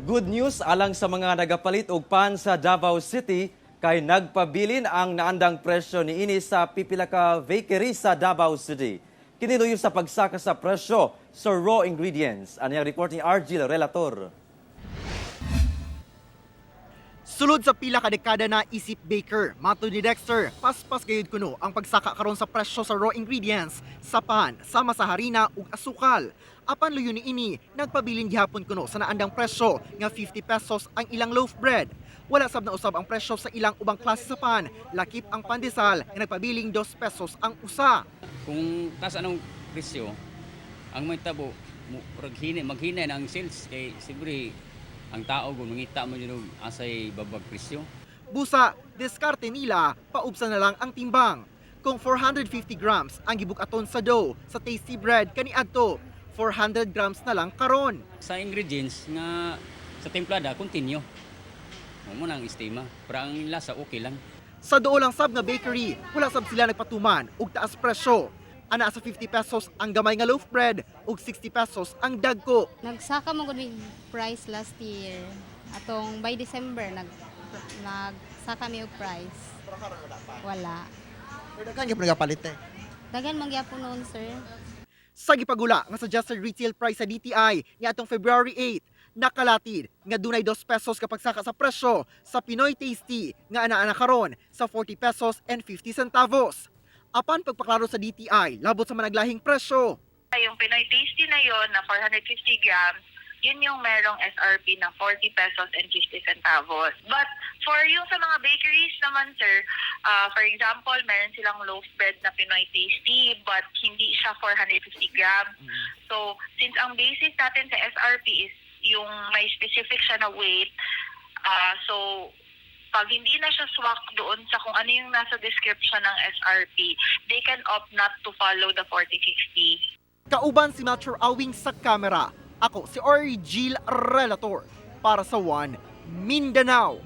Good news alang sa mga nagapalit og pan sa Davao City kay nagpabilin ang naandang presyo niini sa pipila ka bakery sa Davao City. Kini luyo sa pagsaka sa presyo sa raw ingredients. Ani ang report ni Argil Relator. Sulod sa pila ka dekada na isip baker, matod ni Dexter, paspas gayud kuno ang pagsaka karon sa presyo sa raw ingredients sa pan, sama sa harina ug asukal. Apan luyo niini, nagpabilin gihapon kuno sa naandang presyo nga 50 pesos ang ilang loaf bread. Wala sab na usab ang presyo sa ilang ubang klase sa pan, lakip ang pandesal nga nagpabiling 2 pesos ang usa. Kung taas anong presyo, ang may tabo, murag hini, maghina na ang sales kay siyempre ang tao kung mangita mo yun og asay babag presyo. Busa, diskarte nila, paubsa na lang ang timbang. Kung 450 grams ang gibukaton sa dough sa Tasty Bread kaniadto, 400 grams na lang karon. Sa ingredients nga sa templada, continue. Mo na ang estima. Pero ang lasa, okay lang. Sa duol lang sab nga bakery, wala sab sila nagpatuman og taas presyo. Ana sa 50 pesos ang gamay nga loaf bread ug 60 pesos ang dagko. Nagsaka mo gud mig price last year. Atong by December nagsaka mi og price. Wala. Pero daghan gyud nagapalit eh. Daghan man gyapon noon, sir. Sa gipagula nga suggested retail price sa DTI niadtong February 8, nakalatid nga dunay 2 pesos kapag saka sa presyo sa Pinoy Tasty nga ana-ana karon sa 40 pesos and 50 centavos. Apan pagpaklaro sa DTI labot sa managlahing presyo. Yung Pinoy Tasty na yon na 450 grams, yun yung merong SRP na 40 pesos and 50 centavos. But for yung sa mga bakeries naman, sir, for example, meron silang loaf bread na Pinoy Tasty but hindi siya 450 grams. So, since ang basis natin sa SRP is yung may specific siya na weight, so pag hindi na siya swak doon sa kung ano yung nasa description ng SRP, they can opt not to follow the 40-50. Kauban si Melchor Awing sa kamera. Ako si Orgil Relator para sa One Mindanao.